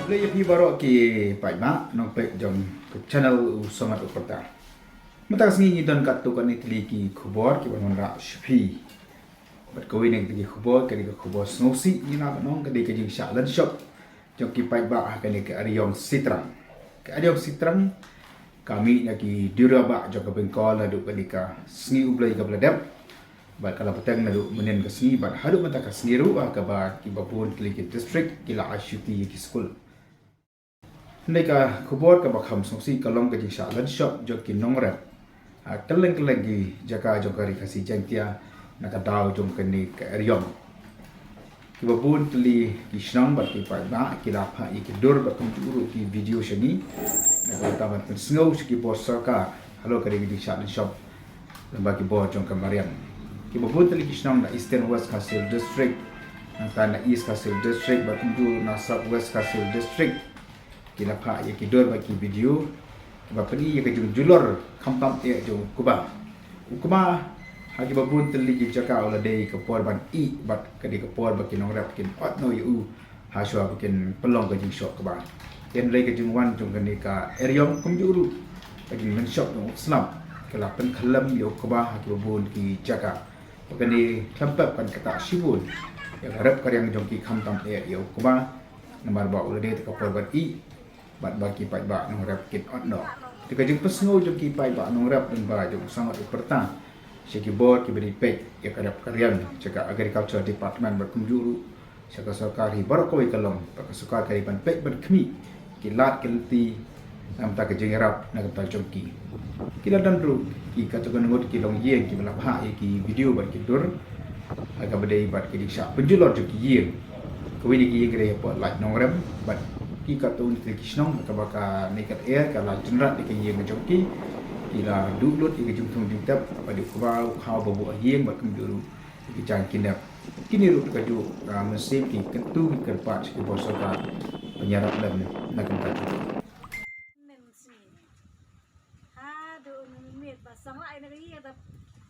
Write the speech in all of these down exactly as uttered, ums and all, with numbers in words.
Khublei ïa phi baroh ki paidbah nongpeit jong ka channel U Sangot U Pyrta. Mynta ka sngi ngi don katto katne tylli ki khubor kiban wanrah sha phi. Bad kawei na kita ki khubor ka dei ka khubor sngewsih ngi lah ban ong ka dei ka jingshah lynshop jong ki paidbah ha kane ka eriong Sitrang. Ka eriong Sitrang ka mih na ki duriaw bah jong ka Bengkol naduh kane ka sngi U Blei kaba la dep. Bad ka la bteng naduh mynnin ka sngi bad haduh mynta ka sngi ruh ha kaba kiba bun tylli ki district ki la ai shuti ïa ki skul. Hynrei ka khubor kaba kham sngewsih ka long ka jingshah lynshop jong ki nongrep ha kylleng kylleng ki jaka jong ka Ri Khasi Jaiñtia na ka daw jong kane ka eriong. Kiba bun tylli ki shnong bad ki paidbah ki la phah ïa ki dur bad kumjuh ruh ki video sha ngi na ka bynta ban pynsngew sha ki bor sorkar halor ka dei ka jingshah lynshop lyngba ki bor jong ka mariang. Kiba bun tylli ki shnong na Eastern West Khasi Hills District, nangta na East Khasi Hills District bad kumjuh na South West Khasi Hills District ki la phah ïa ki dur bad ki video kiba pyni ïa ka jingjulor khamtam eh jong u kba. U kba ha kiba bun tylli ki jaka u la dei ka por ban ih bad ka dei ka por ba ki nongrep kin ot noh ïa u ha shuwa ba kin pynlong ka jingshoh kba. Hynrei ka jingwan jong kane ka eriong kumjuh ruh ka jinglynshop jong u slap ka la pynkhlem ïa u kba ha kiba bun ki jaka. Ba kane khlem pep kan ktah shibun ïa ka rep ka riang jong ki khamtam eh ïa u kba. Namar ba u la dei te ka por ban ih bad ba ki paidbah nongrep kin ot noh. Te ka jingpynsngew jong ki paidbah nongrep lyngba jong u Sangot U Pyrta sha ki bor kiba dei peit ïa ka rep ka riang sha ka Agriculture Department bad kumjuh ruh sha ka sorkar hi baroh kawei ka long ba ka sorkar ka dei ban peit ban khmih ki lad ki lynti na ka bynta ka jingïarap na ka bynta jong ki. Ki la don ruh ki katto katne ngut ki longïing kiba la phah ïa ki video bad ki dur ha kaba dei bad ka jingshah pynjulor jong ki ïing. Kawei na ki ïing ka dei hapoh Laitlongrem bad ki katto katne tylli ki shnong ha kaba kane ka lyer ka la jynrat ïa ka ïing ka jong ki. Ki la duh lut ïa ka jingthung jingtep bad ïa u kba u khaw ba buh ha ïing bad kumjuh ruh ïa ki jaiñ ki nep. Kine ruh kajuh ka mynsiem ki kyntu ki kyrpad sha ki bor sorkar ban ïarap lem na ka bynta jong ki. Haduh mynmiet ba sangla ïa ka ïing da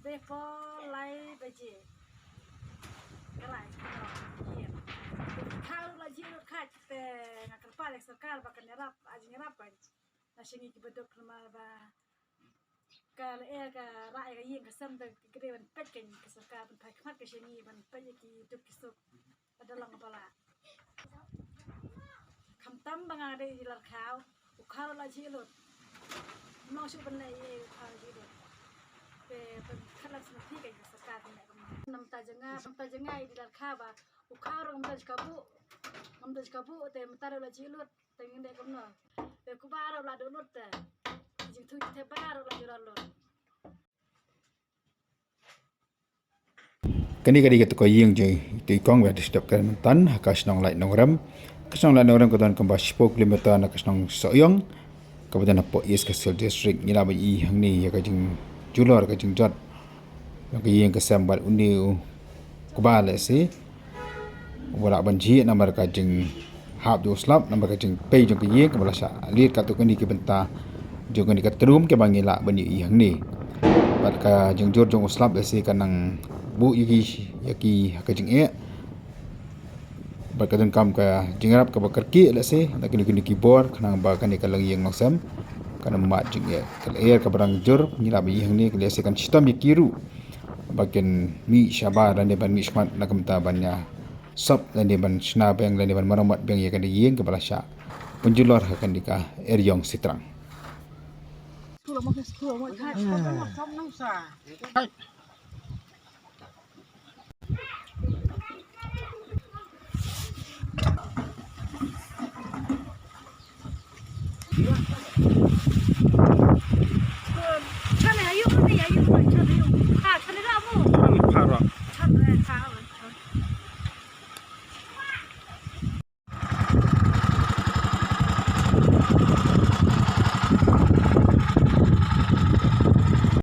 bepol lai baje. Ka lai ka ïing. Ka ruh la jhieh lut khat te nga kyrpad ïa ka sorkar ba kan ïarap, ai jingïarap kan. Na sha ngi kiba duk namar ba ka lyer ka rah ïa ka ïing ka sem te ka dei ban peit kan ka sorkar ban phai khmat ka sha ngi ban peit ïa ki duk ki suk. Ka da long kaba lah. Khamtam ba nga dei i Larkhaw, u khaw ruh la jhieh lut. Mlong shuh ban leh ïa u khaw jhieh lut. Te ban khat lam sngewthuh ka ïa ka sorkar ban leh kumne. Namta jong nga, namta jong nga i Larkhaw ba u khaw ruh ngam da jaka buh, ngam da jaka buh te mynta ruh la jhieh lut. Te ngin leh kumno. Te u kba ruh la duh lut te. Jingthuh jingtep ba ruh la jhieh lut. Kane ka dei kata ka ïing jong i Tuikong ba dei sha dep Kalimantan ha ka shnong Laitlongrem. Ka shnong Laitlongrem ka don kumba shiphew kilometer na ka shnong Sohiong kaba don hapoh East Khasi Hills District. Ngi lah ban ïohi hangne ïa ka jingjulor ka jingjot jong ka ïing ka sem bad une u kba lehse uba lah ban jhieh namar ka jinghap jong u slap namar ka jingpei jong ka ïing kaba la shah leit katto katne ki bynta jong kane ka trum kaba ngi lah ban ïohi hangne. Bad ka jingjur jong u slap lehse ka nang buh ïa ki ïa ki ha ka jingeh. Bad ka donkam ka jingïarap kaba kyrkieh lehse na kine kine ki bor khnang ba kane ka longïing longsem kan ym mad jingeh. Ka lyer kaba dang jur ngi lah ban ïohi hangne lehse kan shitom ïa ki ruh ba kin mih shabar lane ban mih shakhmat na ka bynta ban ïa sop lane ban shna biang lane ban marammot biang ïa kane ka ïing kaba la shah pynjulor ha kane ka eriong Sitrang.